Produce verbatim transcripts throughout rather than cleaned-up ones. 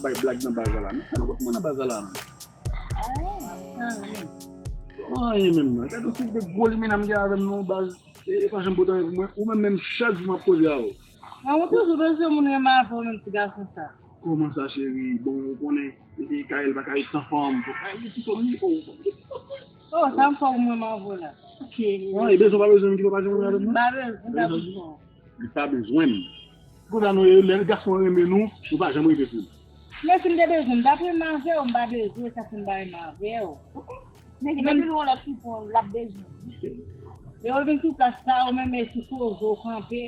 bay blag nan baz la la. Men sa nou pot mwen nan baz la la, men. Anyen menm, non. Gade yon seri de gwo limena m gen avè m, non, baz. E, e pa janm pote anyen pou mwen. Ou menm, menm chak jou m ap koze a ou. Mwen, ou toujou bezwen moun renmen avè w, menm ti gason sa. Kòman sa, cheri? Bon, ou konnen, e, Kayèl pa ka ret san fanm. Fò Kayèl gen ti fanm li, o. O, sa m fè w mwen m avè w la. Ok. Wi, bezwen pa bezwen m ki fè w pa janm renmen avè m, non? M pa bezwen, m pa bezwen. Li pa bezwen m. Konsa nou ye, lè gason renmen nou, nou pa janm rete sou li. Men si m te bezwen, m t ap renmen avè w, m pa bezwen sa si m pa renmen avè w. Men depi nou yon lòt fi pran, l ap bezwen. Lè yo vin sou plas la, ou menm e sou koze w kanpe,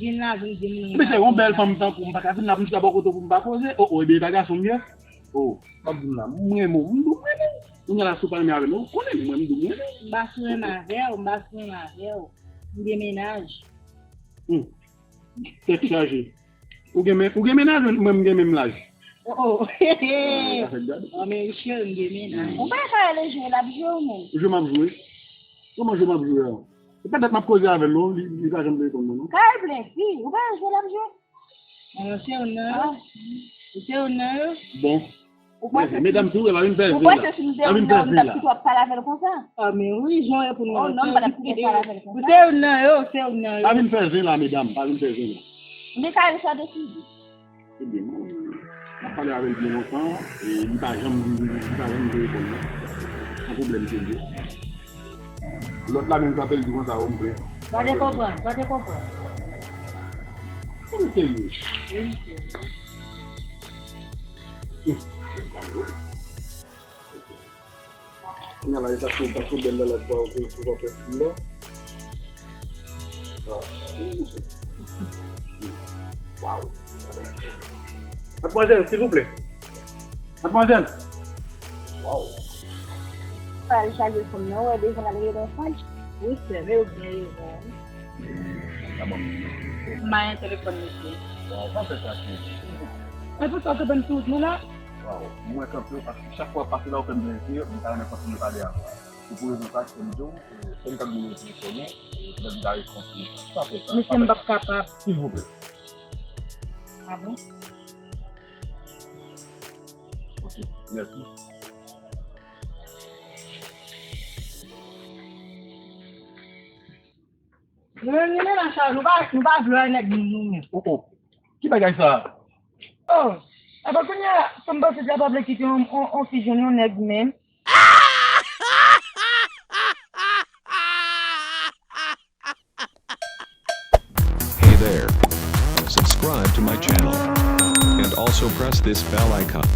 vin la, vin di m. Mesye, yon bèl fanm tankou m pa ka vin la pou m chita bò kote w pou m pa koze. O, o, ebyen, e pa gason m ye? O, w ap di m la, m renmen w, m di w m renmen w. Kounye a la, si w pa renmen avè m, ou konnen, mwen, m di w m renmen w. M pa sou renmen avè w, m pa sou renmen avè w. M gen mennaj. Hmm. Tèt chaje. Ou gen men, ou gen mennaj, mwen m gen menm laj. Oh, oh. Sa fè gade. Oh, men cheri, m gen mennaj. Ou pa ka ale jwe, l ap jwe ou menm. Jwe m ap jwe. Kòman jwe m ap jwe a? Se pa dat m ap koze avè l, non. Li, li pa janm reponn mwen, non. Kay plen fi, ou pa jwe, l ap jwe. Mwen se ou nan yo. Ou se ou nan yo. Bon. Ou panse si, medam tou, e pa vin fè zen la. Ou panse si m te ou nan yo, m t ap kite w ap pale avè l konsa? Ah, men wi, jan w reponn mwen. Oh, non, m pa t ap kite pale avè l konsa. Ou se ou nan yo, ou se ou nan yo. Pa vin fè zen la, medam, pa vin fè zen la. Men Kayèl sa deside. Ebyen, mwen, m ap pale avè l byen lontan, e li pa janm, li pa janm vle reponn mwen. An pwoblèm serye. Lòt la menm, kanpe l di konsa, o, m plen. Sa te konprann, sa te konprann. Sa te serye. Wi, m serye. Hum. Kounye a la, e sa sou, sa sou bèl la, la, pou, pou, pou fè film la. Ah. Waw. Mademoiselle, s'il vous plaît. Mademoiselle. Waw. Pral chaje fanm nan, wè, devan l al rele yon fanm. Wi, sè, men yo gen rezon. Sa ban m. Mayen telefòn mesye. Waw, pa fè sa, cheri. Men pou sa w te ban m tout, nou la? Waw, mwen kanpe w, paske chak fwa w pase la, ou fè m plezi, m ta renmen kontinye pale avè w. Se pou rezon sa ke m di w, e, se m k ap vin retire kò nou, e, lè m ta rekontre sa. Pa fè sa, pa fè sa. Mesye, m p ap kapab. Silvouplè. Ah bon? Ok, mèsi. Nou menm, nou menm nan chaj, nou pa, nou pa vle wè nèg nou, nou menm. Oh, oh. Ki bagay sa? Oh, apa kounye a, fanm bandi la pa vle kite yon, yon, yon fi jwenn yon nèg menm? Hey there. Subscribe to my channel. And also press this bell icon.